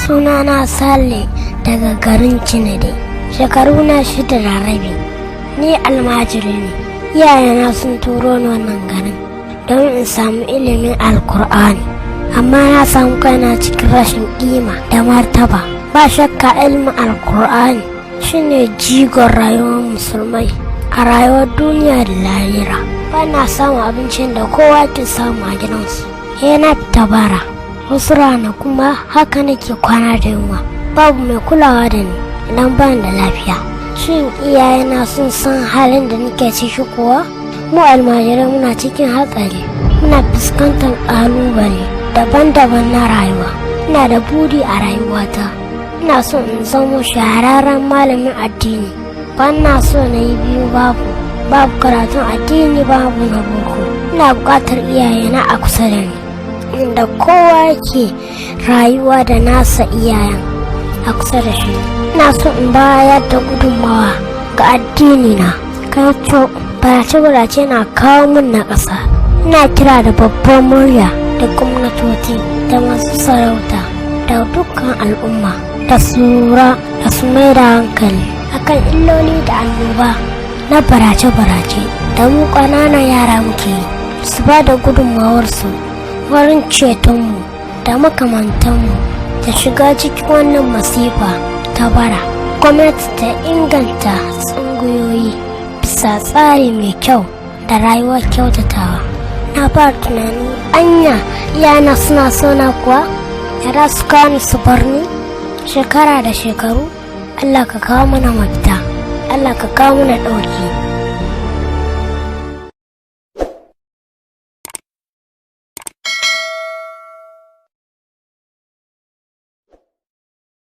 Sunana Sale daga garin Cinade. Shekaru na 6.5. Ni almajiri ne. Iyayena sun turo ni wannan garin don in samu ilimin Alkur'ani. Amma na samu kaina cikin rashin kima da martaba. Ba shakka ilimin Alkur'ani shine jigon rayuwar musulmai a rayuwar duniya da lahira. Ba na samun abincin da kowa ke samu a gidansu. Sai na fita bara. Wasu rana kuma haka nake kwana da yunwa, babu mai kulawa da ni idan ban da lafiya. Shin iyayena sun san halin da nake ciki kuwa? Mu almajirai muna cikin hatsari, muna fuskantar ƙalubale daban-daban na rayuwa. Ina da buri a rayuwata, ina so in zamo shahararren malamin addini. Ban na so na yi biyu babu, babu karatun addini, babu na boko. Ina buƙatar iyayena a kusa da ni, inda kowa yake rayuwa da nasa iyayen a kusa da shi. Ina so in bayar da gudunmawa ga addini na. Kaito, barace-barace na kawo min na ƙasa. Ina kira da babbar murya da gwamnatoci da masu sarauta da dukkan al'umma da su lura da su mai da hankali akan illoli da annoba na barace-barace da mu ƙananan yara muke yi, su ba da gudunmawarsu wurin cetonmu da makamantanmu da shiga cikin wannan masifa ta bara. Gwamnati ta inganta tsangayoyi bisa tsari mai kyau da rayuwar kyautatawa. Na fara tunanin, anya iyayena suna sona kuwa? Yara su kawo ni su bar ni shekara da shekaru. Allah ka kawo mana mafita, Allah ka kawo mana ɗauki.